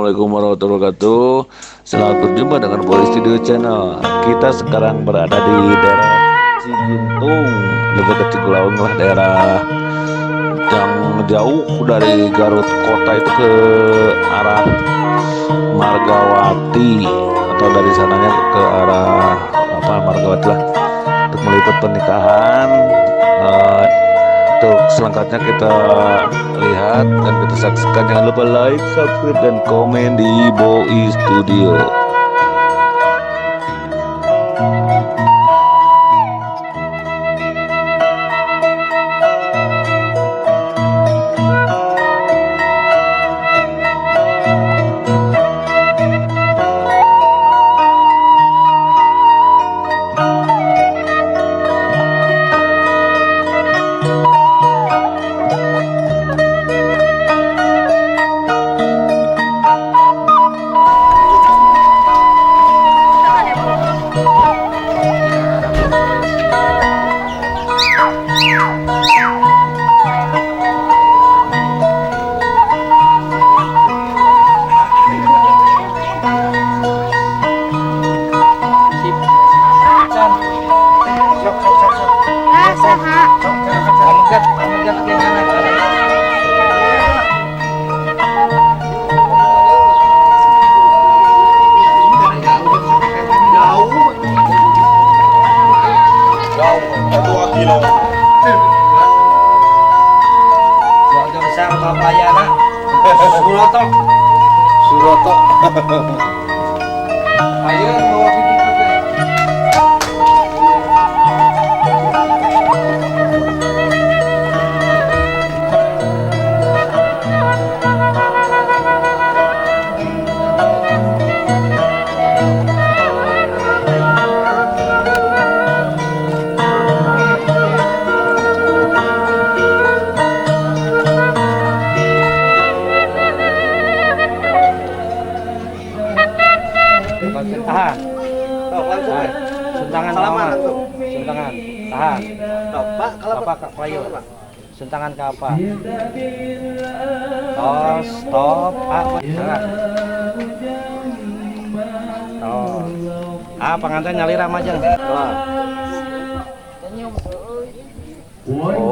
Assalamualaikum warahmatullahi wabarakatuh. Selamat berjumpa dengan Boy Studio Channel. Kita sekarang berada di daerah Cigintung, lebih ke Cigulawang lah, daerah yang jauh dari Garut kota itu ke arah Margawati, atau dari sananya ke arah apa Margawati lah, untuk meliput pernikahan. Untuk selengkapnya kita lihat dan kita saksikan. Jangan lupa like, subscribe, dan komen di Boi Studio. 2 kilo. Keluarga besar Bapak Yana Suroto. Suroto. Ayo bawa pipi. Tahan. Langsung. Sentangan Salaman langsung. Sentangan. Tahan. Pak, kalau apa Kak Payo? Sentangan ke apa? Tos, stop, apa? Tangan. Tos. Ah, pengantin nyalira majeng. Oh.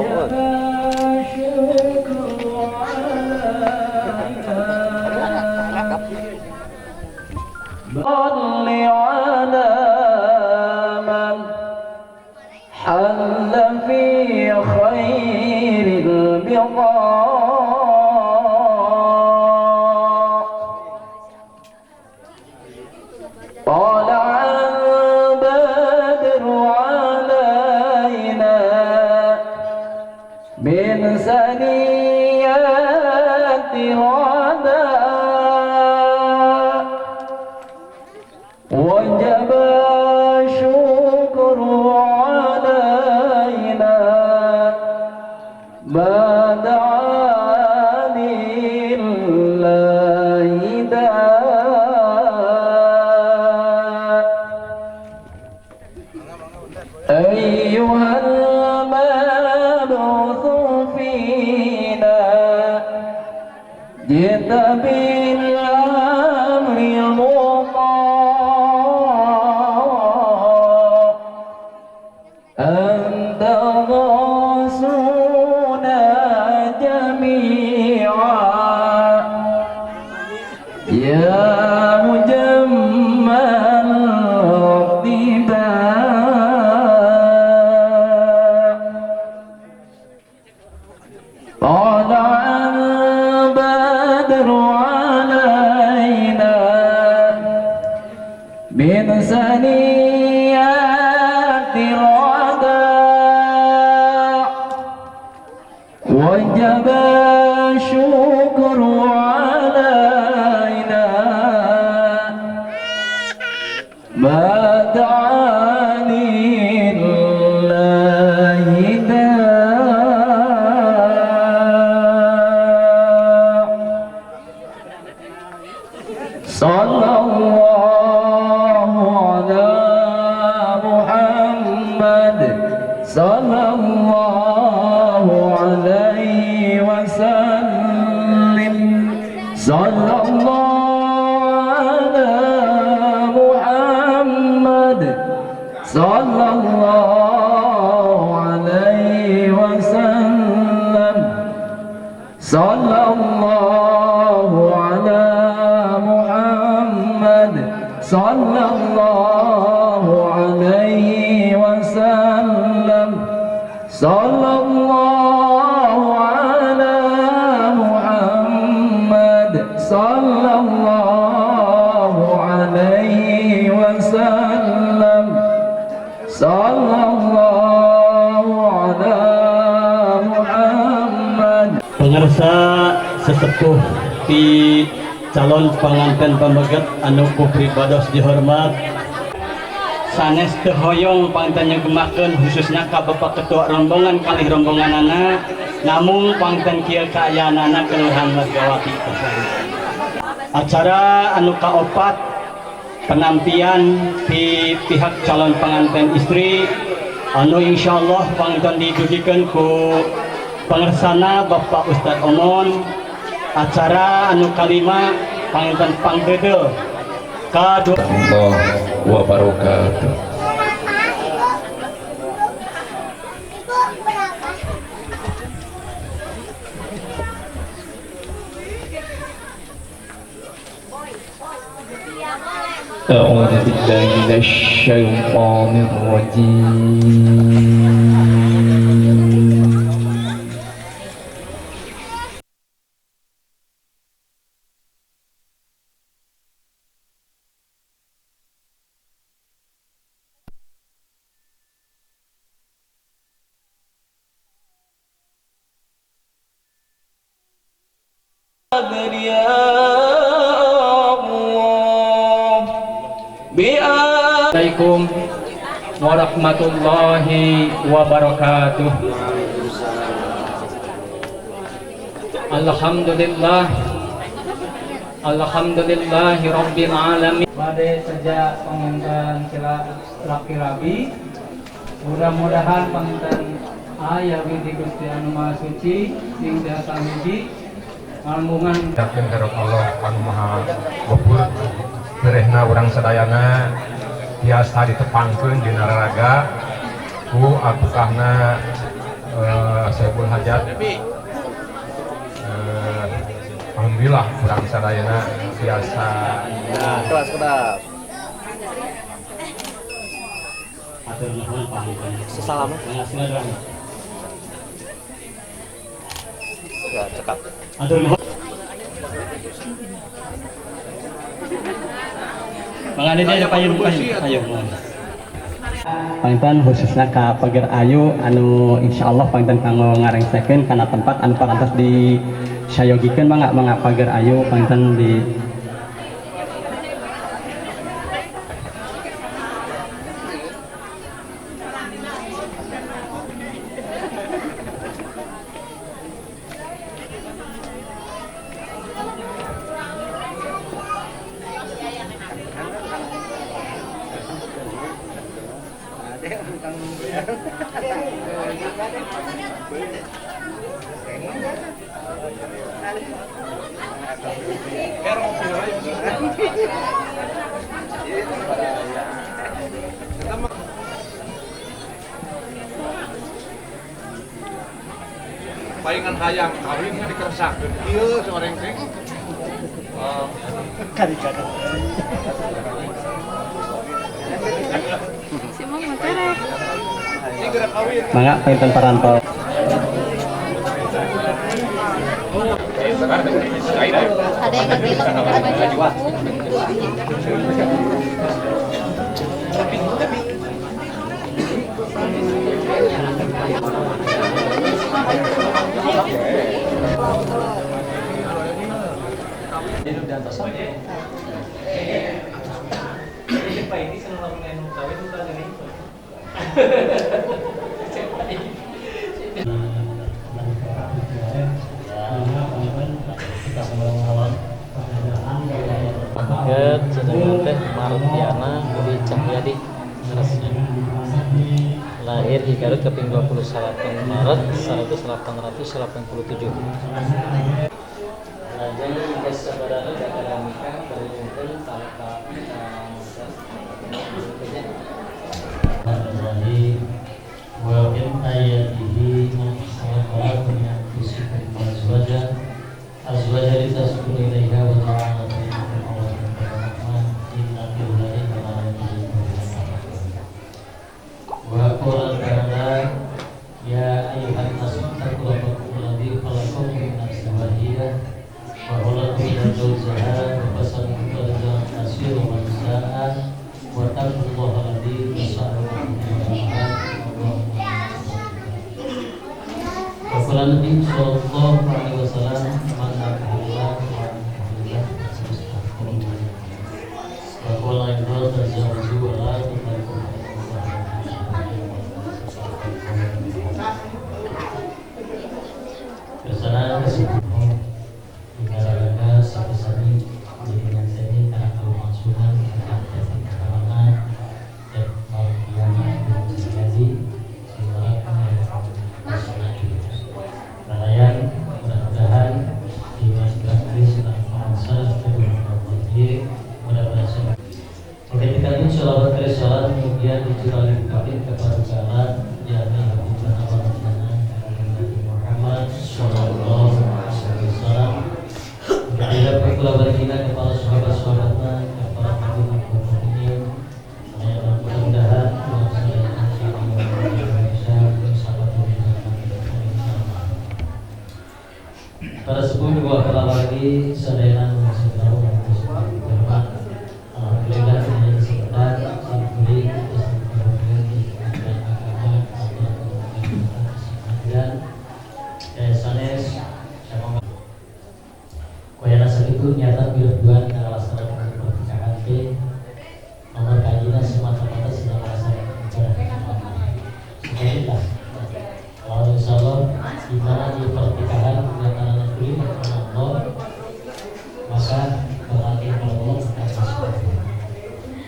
صل على من حل في خير البقاء، طلع البدر علينا من ثنيات الوداع، وجب الشكر علينا ما دعا لله داء. أيها المبعوث فينا جئت بالأمر المطاع، أنت غوثنا جميعا يا مجمل الطباع، طلع البدر علينا من ثنيات الوداع، وجب الشكر علينا ما دعا لله داع. صلى الله على محمد صلى الله عليه وسلم، صلى الله صلى الله عليه وسلم صلى الله على محمد صلى الله عليه وسلم صلى الله على محمد. Pengersa sesepuh di calon pengantin pameget anu ku pribados dihormat sanes teu hoyong panginten nyegemakeun khususnya ka Bapak Ketua rombongan kalih rombonganana, namung panginten kieu kaayaanana Kelurahan Margawati. Acara anu kaopat penampian di pihak calon pengantin istri anu insyaallah panginten didugikeun ku pangersana Bapak Ustadz Omon. Acara anu kalima panginten pangdede kadua Allah wa barakatuh. أعوذ بالله من الشيطان الرجيم. Assalamualaikum warahmatullahi wabarakatuh. Alhamdulillah, alhamdulillahi rabbil alamin. Bade sejak penginten sila laki rabi, mudah-mudahan penginten aya widi Gusti Anu Maha Suci sing tiasa miji malmungan yakin karep Allah anu Maha Ghafur berehna urang sadayana biasa ditepangkeun dina raraga ku atukahna Saiful Hajat. Alhamdulillah urang sadayana biasa. Nah, kelas kelas. Atur nuhun panginten. Sesalaman. Ya, cekap. Atur nuhun. Mangga dia payung payung ayo. Panginten khususnya ka Pager Ayu anu insyaallah panginten kanggo ngarengsekeun kana tempat anu parantos di sayogikeun mangga mangga Pager Ayu panginten di Palingan hayang kawinnya dikersakeun ieu seorang teh. Mangga panginten parantos. Ada yang ngetilek, ada yang Paket sedangkan teh Martiana Budi Cahyadi lahir di Garut keping 28 Maret 1887. Lajeng kesabaran akademika berhubungan tanpa wa min ayatihi an anfusikum azwaja azwaja litaskunu ilaiha wa ta'ala bainakum mawaddah wa rahmah inna fi Wattaqullaha alladzi tasaaluna bihi wa qala Nabi sallallahu alaihi wasallam man ahalla wa qala idza tazawwaju wa la tuqribu. Kesana kesukupan negara sami-sami dengan seni karena kelangsungan karena dan martiana jadi nelayan mudah-mudahan di mudah-mudahan. Oke, kita ini sholawat kali sholat kemudian dicurahkan kepada jalan yakni Muhammad sallallahu alaihi wasallam. Kepada keluarga kepada sahabat-sahabatnya, kepada nabi mudah-mudahan pada sepuluh dua kali lagi sadayana alhamdulillah ini kesempatan diberi dan sanes koyana sakitu nyata berbuat ngalaksanakeun pernikahan teh nomor kajina semata-mata sedang melaksanakan ibadah. Alhamdulillah. Kalau insyaallah di mana di pernikahan nyata kulit Allah maka berarti Allah akan masuk.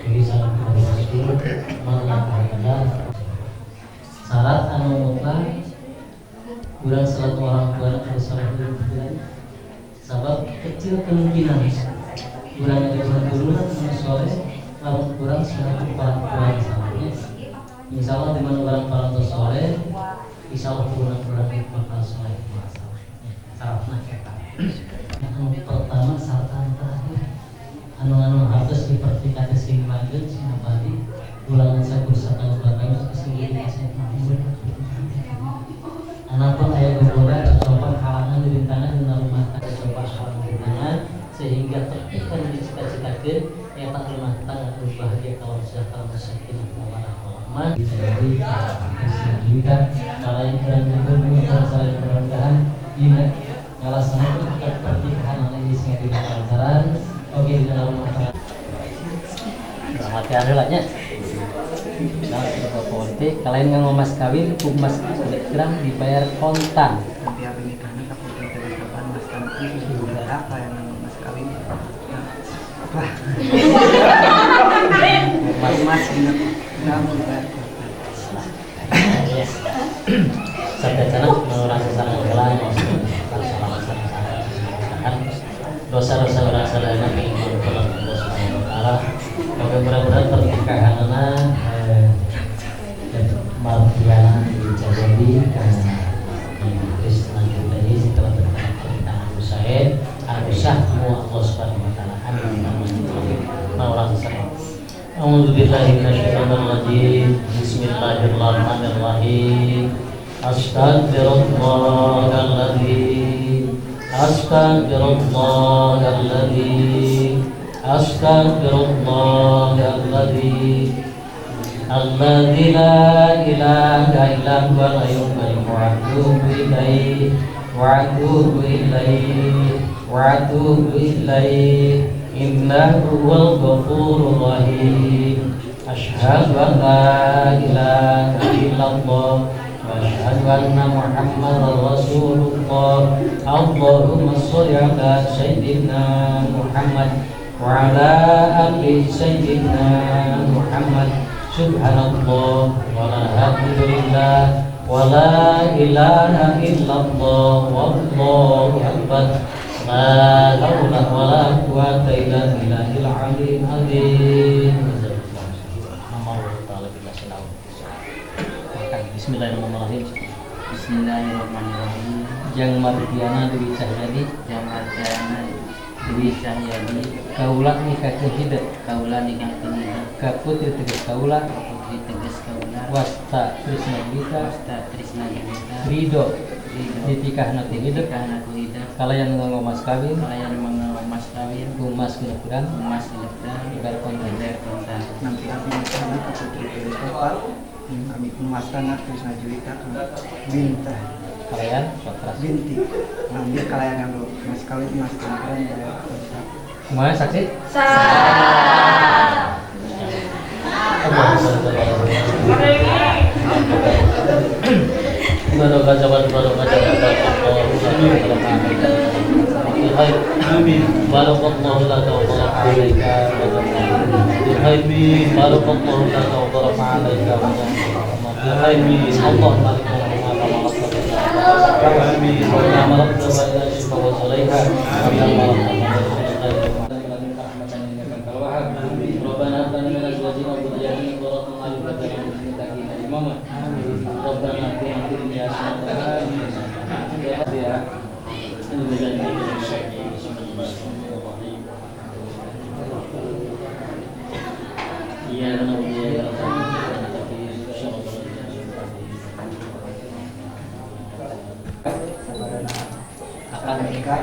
Jadi sangat kita bersyukur mengamalkan syarat anu mutlak kurang selaku orang tua harus salah dulu sebab kecil kemungkinan kurang dari turunan soleh lamun kurang selaku orang tua misalnya insya Allah di mana orang tua soleh insya Allah turunan kurang bakal soleh syaratna eta anu pertama syarat anu terakhir anu harus dipertikati sing lanjut sing abadi ulangan sakur sakal belakang sing anapun ayat berbola coba halangan rintangan dina rumah tangga coba halangan rintangan sehingga tertekan dicita-citakeun nyata rumah tangga berbahagia kalau sejahtera sakinah mawaddah warahmah jadi kita kalayan kurang saling mudah-mudahan dina ngalaksanakeun pernikahan anu ini sing dina lancaran oke dina rumah tangga perhatian heula nya. Nah, politik kalian nganggo mas kawin ku mas gram dibayar kontan. Tiap nikahna ka putri tegas kapan mas kawin apa yang nganggo mas kawin? Apa? Mas gram dibayar kontan. Ya. Sampai sana urang sareng heula dosa-dosa urang sadayana diampun Allah Subhanahu wa taala. Mudah-mudahan pernikahanna Martiana dijadi karena Krishna tadi setelah pernikahan Usaid Arusah mu Allah Subhanahu wa taala. Amin. Amin. A'udzu billahi minasyaitonir rajim. Bismillahirrahmanirrahim. Astaghfirullahaladzim. Astaghfirullahaladzim. Astaghfirullahaladzim. Alladzi la ilaha illa huwal hayyul qayyum wa atubu ilaihi wa atubu ilaihi wa atubu ilaihi innahu huwal ghafurur rahim. Asyhadu an la ilaha illallah wa asyhadu anna Muhammadar Rasulullah. Allahumma sholli ala sayyidina Muhammad wa ala ali sayyidina Muhammad. Subhanallah walhamdulillah wala ilaha illallah wallahu akbar la haula wala quwata illa billahil aliyil azim. Bismillahirrahmanirrahim. Bismillahirrahmanirrahim. Jang Martiana Dewi Cahyadi, Jang Martiana Dewi Cahyadi, kaula nikahkeun hideung, kaula nikahkeun hideung, ka putri tegas kaula, putri tegas kaula, wasta Trisna Dwita, wasta Trisna Dwita, ridho, ridho, ditikahna ti hideung, nikahna ku hideung, kalayan nganggo mas kawin, kalayan nganggo mas kawin, ku Emas 6 gram. Emas 6 gram. Dibayar kontan. Dibayar kontan. Nampi abdi masana ka Putri Topa. Kami masana Krisna Juwita binta. Kalayan sotras. Binti. Nampi kalayan anu mas kawin emas 6 gram dibayar kontan. Semuanya saksi? Sah. Amin. Barakallahu laka wa baraka alaika wa amin. Barakallahu laka wa baraka alaika wa amin. Allahumma amin. Akan nikah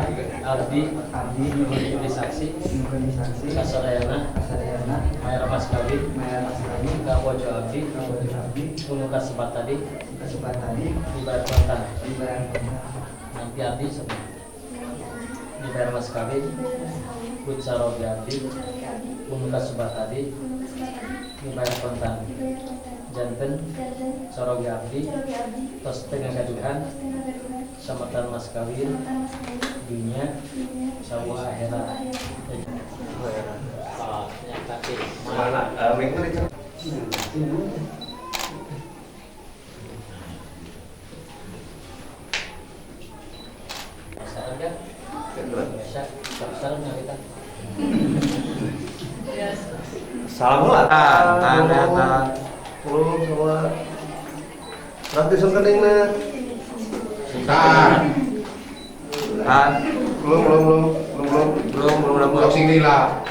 Abdi abdi nuhun saksi saksi kasadayana kasadayana mayar mas kawin mayar mas kawin ka bojo abdi ka bojo abdi nu kasebat tadi kasebat tadi dibayar kontan dibayar kontan nanti abdi sebut dibayar mas kawin kuncarogi abdi nu kasebat tadi dibayar kontan janten corogi abdi tos teu ngagaduhan sametan mas kawin dunia sawa akhirat. Mana? Salam lah. Tan, belum semua. Nanti sengkeningna. Tan. Tan. Belum sini lah.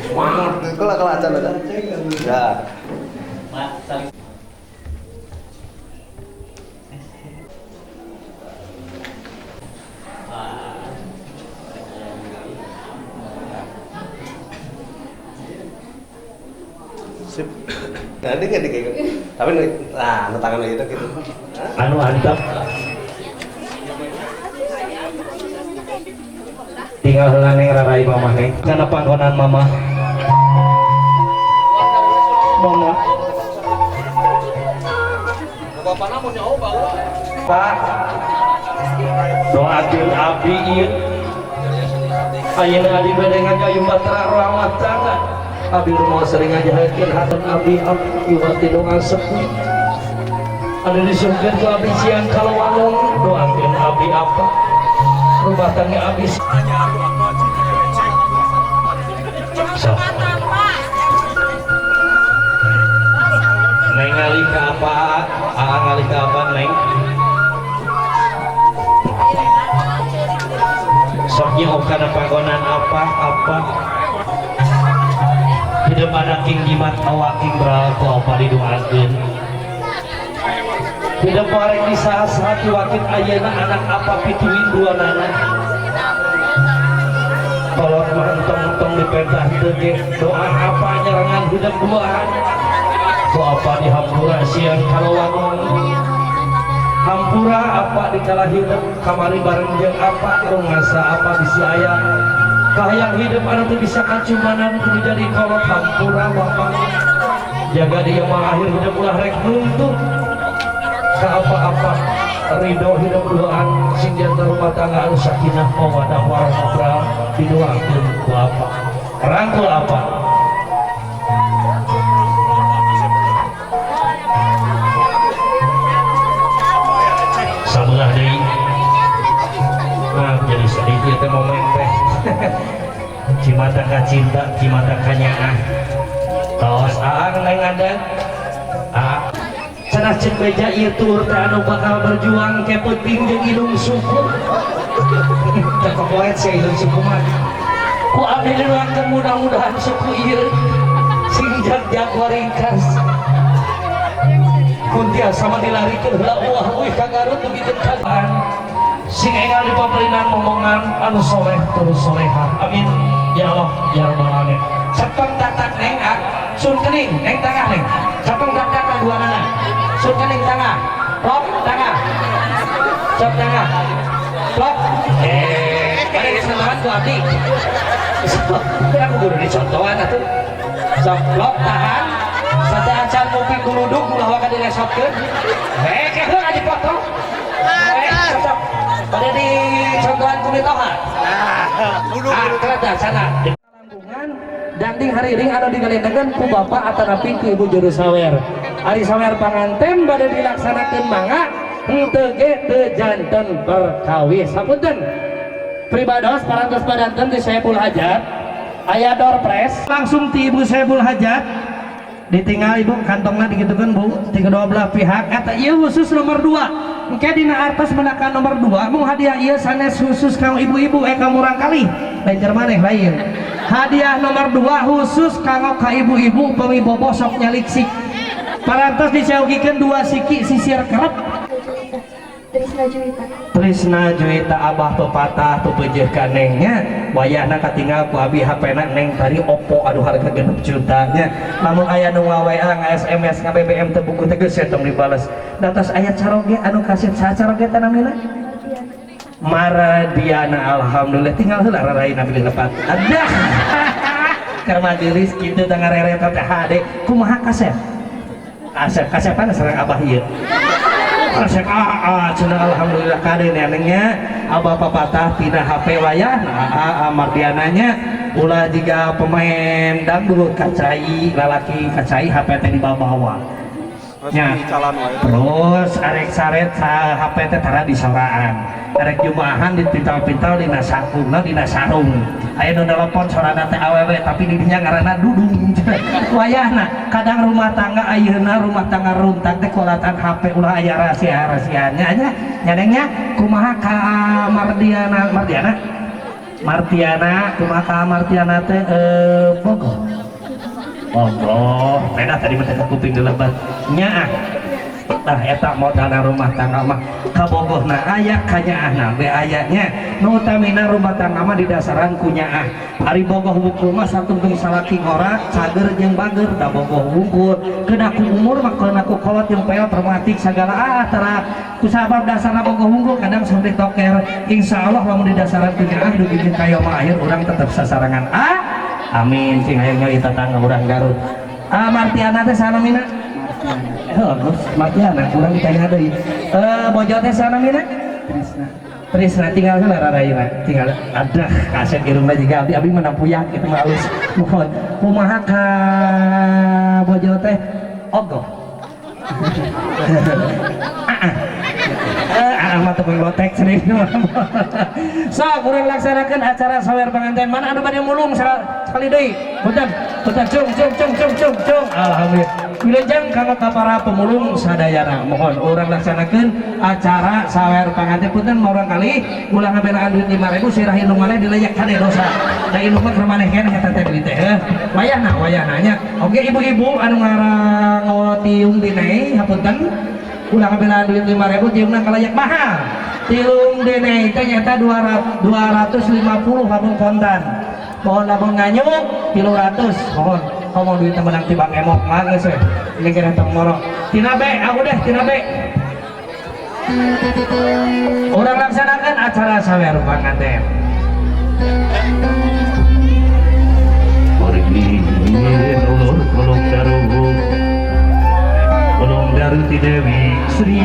Semangat. Kalau acan ada. Ya. Sip. Nanti nggak dikayak. Tapi nah, tangan itu gitu. Anu antap. Tinggal heula neng rarai mamah neng. Kana panggonan mamah. Mama. Bapana mun nyaho baheula. Pak. Doakeun abdi ieu. Ayeuna adi bade ngajayu matra rumah tangga. Abdi rumah sering ngajahekeun hatur abdi abdi pasti doa sepuh. Anu disungkeun ku abdi siang kalawangun doakeun abdi apa? Rumah tangga abdi. Sok. Neng ngalih ka apa? Aa ngalih ka apa neng? Sok nyiop kana panggonan apa apa? Hidup anak king jimat awak king beral ku apa didoakeun. Hidup warek di saha-saha wakit ayeuna anak apa pituin dua nana. Kolot mah entong-entong dipentah teu ge doa apa nyerangan hidup duaan. Ku apa dihampura siang kalawangun. Hampura apa dikala hidup kamari bareng jeung apa rungasa apa bisi aya. Kahayang hidup anu teu bisa kacumanan kudu jadi kolot hampura bapak. Jaga dia mah akhir hidup ulah rek nuntut ka apa-apa ridho hidup doaan sing janten rumah tangga anu sakinah mawaddah warahmah didoakeun ku apa rangkul apa sabelah deui nah jadi sedih ieu teh momen teh cimata ka cinta cimata ka nyaah tos aang neng ada aa cenah ceuk beja ieu tur teh anu bakal berjuang ke peuting jeung indung suku teh kokoet sia indung suku mah ku abdi didoakeun mudah-mudahan suku ieu sing jag-jag waringkas kun tiasa mah dilarikeun heula uah euy ka Garut dugikeun ka. Sing enggal dipaparinan momongan anu soleh terus solehah. Amin ya Allah ya Rabbal alamin. Sepeng tatak neng ah, sun kening neng tangah neng. Sepeng tatak dua nana. Sun kening tangah, plok tangah. Cok tangah. Plok. Ada kesenangan ku abdi. Aku guru dicontohan atuh. Sok plok tahan. Sateuacan ngopi kuluduk ulah waka dilesotkeun. Keheul aja potong. Cocok. Pada di contohan ku mitoha. Ah, kereta sana. Langkungan danding hariring anu digalendegan ku bapak atanapi ku ibu juru sawer. Ari sawer panganten bade dilaksanakeun mangga henteu ge teu janten perkawis. Hapunten. Pribados parantos padanten di Saiful Hajat aya door press langsung ti Ibu Saiful Hajat ditinggal ibu kantongna digitukeun bu ti kedua belah pihak eta ieu khusus nomor 2 engke dina artos menakan nomor 2 mung hadiah ieu sanes khusus kanggo ibu-ibu ka murang kali lain keur maneh lain hadiah nomor 2 khusus kanggo ka ibu-ibu upami boboh sok nyaliksik parantos dicaugikeun 2 siki sisir kerep. Trisna Juwita. Trisna Juwita abah pepatah pepeujeuh ka nengnya wayahna katinggal ku abi HP-na neng tadi Oppo aduh harga 6 juta nya lamun aya nu nga-WA nga-SMS nga-BBM teu buku teh geus tong dibales datos aya caroge anu kasih saha caroge teh namina Maradiana alhamdulillah tinggal heula raraina bilih lepat adah keur majelis kitu teh ngareret teh hade kumaha kasep asep kasepan sareng abah ieu resep aa cenah alhamdulillah kade nenengnya abah papatah tina HP wayah nah Mardiananya ulah jiga pemain dangdut kacai lalaki kacai HP teh dibawa-bawa nya terus arek saret HP teh tara disoraan arek jumaahan dipintal-pintal dina sakuna dina sarung aya nu telepon sorana teh awewe tapi didinya ngaranna Dudung wayahna kadang rumah tangga ayeuna rumah tangga runtag teh kolatan HP ulah aya rahasia-rahasianya nya nyanengnya kumaha ka Mardiana Mardiana Martiana kumaha ka Martiana teh Bogor Bogor beda tadi mah teh kuping dilebat nya tah eta modalna rumah tangga mah kabogohna aya kanyaahna we aya nya nu utamina rumah tangga mah didasaran ku nyaah ari bogoh wungkul mah satungtung salaki ngora cager jeung bager da bogoh wungkul keuna ku umur mah keuna ku kolot jeung pel traumatik sagala ah tara ku sabab dasarna bogoh wungkul kadang sok ditoker insyaallah lamun didasaran ku nyaah dugi ka yaumul akhir urang tetep sasarangan ah amin sing hayang nyoi tetangga urang Garut ah Martiana teh sanamina Martiana kurang ditanya deui. Bojo teh sana mina? Trisna. Trisna tinggal heula raraina, tinggal adah kaset irungna jiga abdi abdi menang puyak kitu mah alus. Mohon kumaha ka bojo teh ogoh. Aa mah teu lotek cenah. Sok urang laksanakeun acara sawer panganten mana anu bade mulung sekali deui. Punten, punten cung cung cung cung cung cung. Alhamdulillah. Wilujeng kanggo ka para pemulung sadayana mohon urang laksanakeun acara sawer panganten punten mah urang kali ulah ngabelaan duit 5000 sirah indung maneh dileyak kade dosa da indung mah keur maneh keneh eta teh duit teh heuh wayahna wayahna nya oke ibu-ibu anu ngarango tiung dinei hapunten ulah ngabelaan duit 5000 tiungna kalayak mahal tiung dinei teh nyaeta 250 lamun kontan mohon lamun nganyuk 300 mohon ngomong duitnya menang tibang emok mah geus we ini kira tong moro tina be aku deh tina be orang laksanakan acara sawer panganten ulur ulung daru ulung daru ti Dewi Sri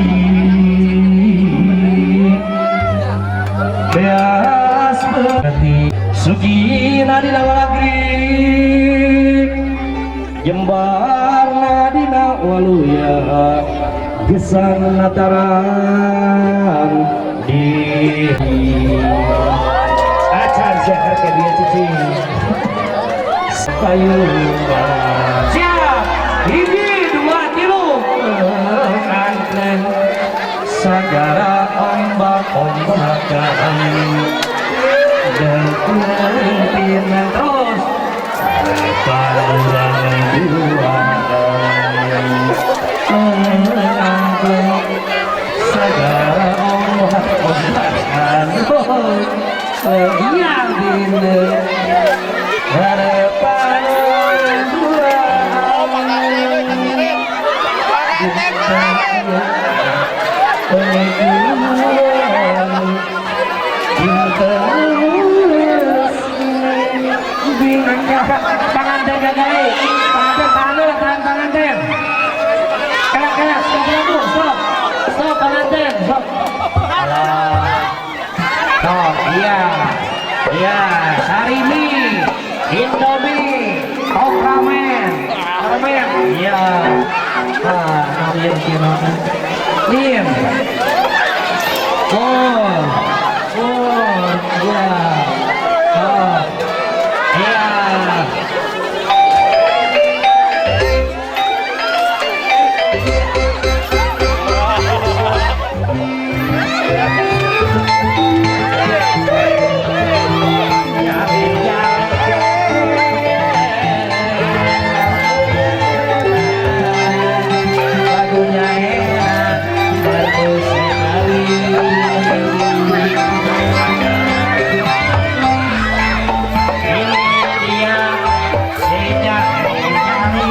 beas berarti sugina dina walagri jembarna dina waluya gesang nataran di acan siakar ke dia cicing payung siap hiji dua tilu angkleng sagara ombak ombakan dan pimpinan terus paluran dua angkleng sagara ombak ombakan Abi panganten gagai. Panganten tahan dulu, tahan panganten. Kelak, stop dulu, stop. Stop panganten, stop. Stop, iya. Iya, sarimi, Indomie, Top ramen, ramen. Iya. Ah, lim lim. Oh, oh, iya. Oh, iya. Lagunya enak, bagus sekali. Ini dia sejak kali.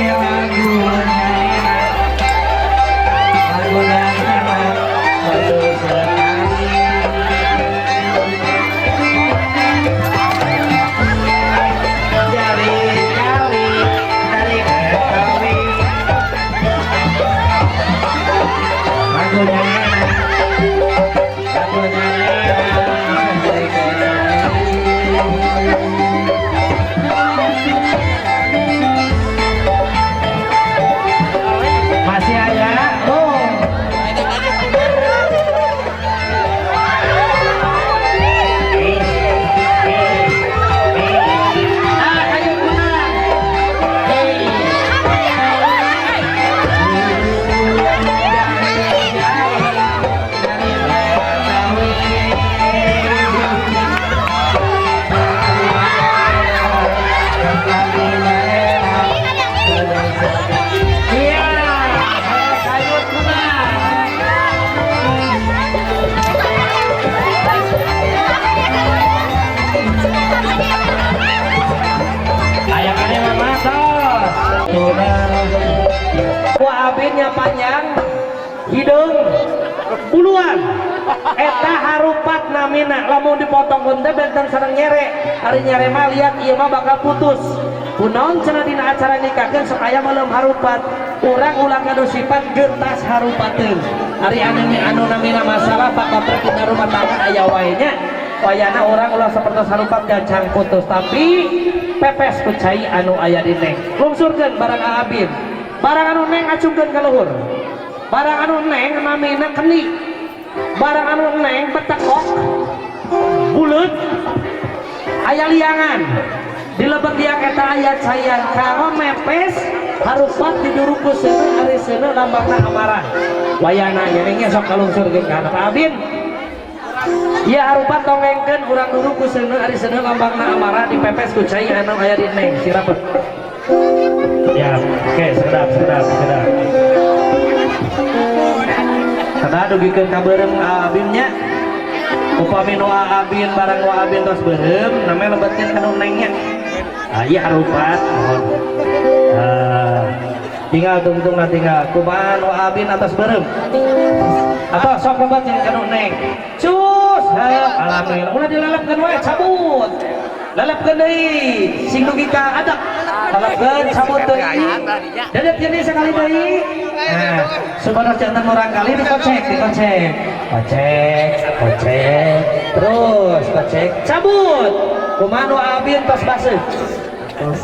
Lagunya enak, lagunya enak, bagus sekali. Jari-jari dari ketawi. Lagunya enak, lagunya enak, dari ketawi. Masih aya? Oh. Ah, ayo pulang. Hey. Iya, kayu pulang. Ayakannya mama tos. Wah, abinnya panjang, hidung, buluan. Eta harupat namina, lamun dipotong teh benten sareng nyere. Ari nyere mah lihat ieu mah bakal putus. Kunaon cenah dina acara nikahkeun sok aya meuleum harupat. Urang ulah ngadu sifat getas harupateun. Ari anu namina masalah Pak Bapak dina rumah tangga aya wae nya. Wayana urang ulah sapertos harupat gancang putus, tapi pepes ku cai anu aya di neng. Lungsurkeun barang Abin. Barang anu neng acungkeun ka luhur. Barang anu neng namina keni. Barang anu neng betekok, buleut, aya liangan. Di lebet liang eta aya caian kanggo mepes harupat diduruk ku seuneu ari seuneu lambangna amarah. Wayana nya sok kalungsurkeun ka anak Abin. Ieu harupat tongengkeun urang duruk ku seuneu ari seuneu lambangna amarah dipepes ku cai anu aya di neng sirapet. Ya, oke, sedap, sedap, sedap. Kada dugikeun ka beureum Abinnya. Upami nu Abin barang nu Abin tos beureum, namanya lebetkeun ka nu nengnya. Ah, ieu harupat. Ah, tinggal tungtungna tinggal. Kumaha nu Abin atas beureum? Atau sok lebetkeun ka nu neng. Cus, heup, alhamdulillah. Ulah dilelepkeun wae, cabut. Lelepkeun deui, sing dugi ka adak. Lelepkeun cabut deui. Dedet jenis sekali deui. Nah, supados janten murang kali dikocek, dikocek. Kocek, kocek, terus kocek, cabut. Kumaha nu Abin tos baseuh? Atos,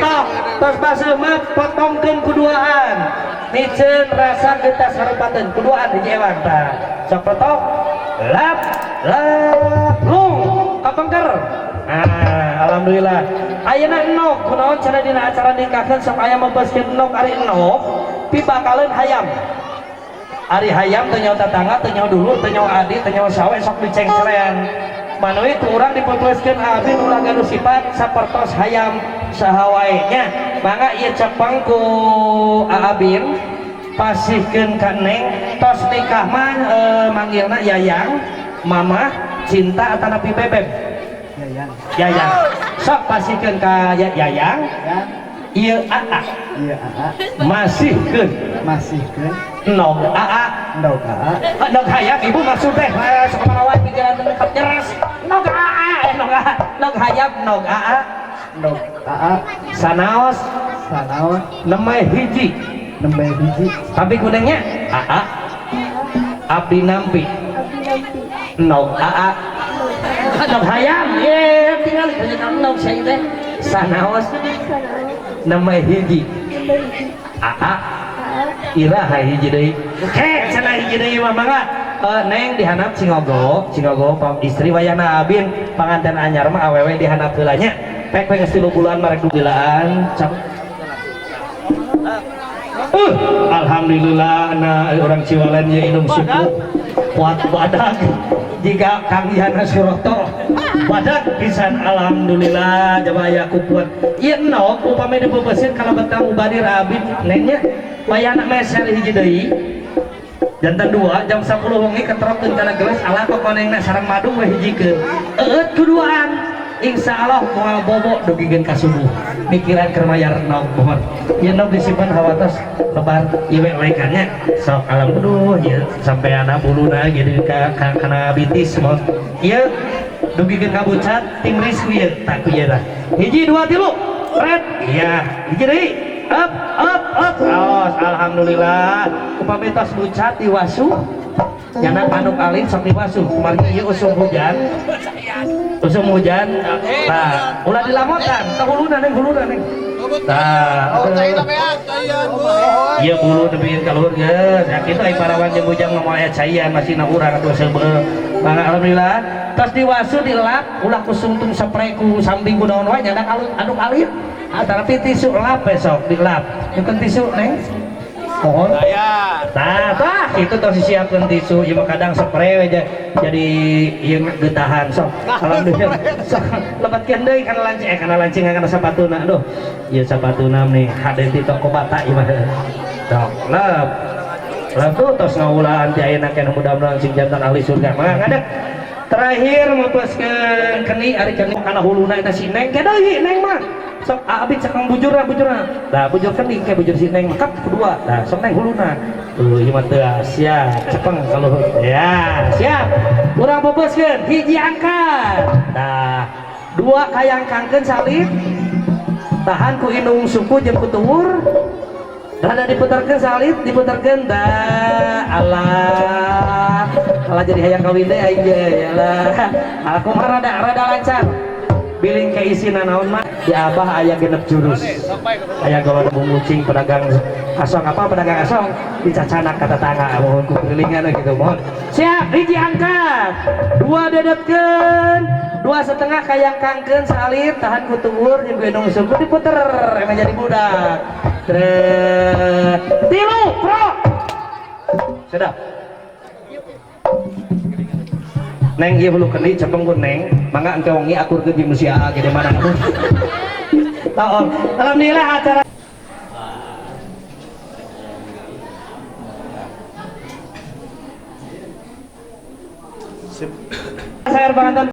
stop. Tos baseuh mah potongkeun kuduaan. Miceun rasa getas harupateun kuduaan hiji ewang tah. Sok potong. Lap, lap, lung, kapengker. Nah, alhamdulillah. Ayeuna endog kunaon cenah dina acara nikahkeun sok aya mebeskeun endog ari endog pibakaleun hayam. Ari hayam teu nyaho tatangga, teu nyaho dulur, teu nyaho adi, teu nyaho sawe sok dicengcerean. Manuy ku urang dipepeuskeun abdi ulah gaduh sifat sapertos hayam saha wae nya. Mangga ieu cepeng ku Aabin pasihkeun ka Neng tos nikah mah manggilna Yayang, Mamah, Cinta atanapi Bebeb. Yayang. Yayang. Sok pasihkeun ka Yayang. Ieu AA. Ieu AA. Masihkeun. Masihkeun. Endog AA. Endog AA. Endog hayam ibu maksud teh sok wae pikiran teh nyeres. Nog aa nog aa nog hayam nog aa nog aa sanaos sanaos nembe hiji tapi kuningnya aa abdi nampi nog aa nog hayam ye tinggal nog saya teh sanaos nembe hiji aa iraha hiji deui oke cenah hiji deui mah mangga neng dihanap cingogo cingogo istri wayana abin panganten anyar mah awewe dihanap heula nya pek geus 3 bulan marek dugilaan alhamdulillah na orang Ciwalen ye indung suku kuat badak jika Kang Yana Suroto badak pisan alhamdulillah jaba aya kuat ieu nog upami dipeupeusieun kalebet mubadir abid nengnya wayana meser hiji deui jantan 2 jam 10 wengi ketrokkeun kana gelas ala kokonengna sareng madu we hijikeun eueut kuduaan insyaallah moal bobo dugikeun ka subuh mikiran keur mayar nog mohon ieu nog disimpan hawatos lebar ieu we lekannya sok alam aduh ieu sampeana buluna jadi ka kana bitis mohon ieu dugikeun ka bucat tim risku ieu tak ku ieu dah hiji 2 3 red iya hiji deui up up up aos alhamdulillah upami tos bucat diwasuh nyana panuk alit sok diwasuh kumargi ieu usum hujan nah ulah dilamotan tah huluna neng tah ieu bulu nepiin ka luhur geus ya kitu ai parawan jeung bujang mah moal aya caian masihna urang atuh seubeuh mangga alhamdulillah tos diwasuh dilap ulah ku sungtung spray ku samping ku naon wae nyana aduk alit tapi tisu lap besok dilap bukan tisu neng mohon nah tah itu tos disiapkeun tisu ieu mah kadang spray we jadi ieu getahan sok alhamdulillah sok lebetkeun deui kana lancing kana lancing kana sapatuna aduh ieu sapatuna nih hade ti toko bata ieu mah sok lep lep tuh tos ngaulaan ti ayeuna keneh mudah-mudahan sing jantan ahli surga mangga ngadeg terakhir meupeuskeun keni ari keni kana huluna eta si neng ke deui neng mah sok abid cekang bujurna nah bujur kening kayak bujur si neng makap kedua nah sok neng huluna tuh ieu mah teu siap cepeng kalau ya siap urang boboskeun hiji angkat nah 2 kayangkangkeun salib tahan ku indung suku jeung ku tuwur rada diputarkeun salib diputarkeun dah Allah Allah jadi hayang kawin deui aing ge yalah aku mah rada lancar billing ke isina naon mah di abah aya genep jurus aya gawa mengucing pedagang asong apa pedagang asong dicacanak ka tetangga mohon ku kelilingan gitu mohon siap hiji angkat 2 dedetkeun 2,5 kayangkangkeun salib tahan ku tuwur jeung ku indung suku diputer emang jadi budak 3 pro sudah neng ieu hulu kendi cepeng ku neng mangga engke wengi akurkeun jeung nu si aa gede mana taon alhamdulillah acara sip. Saya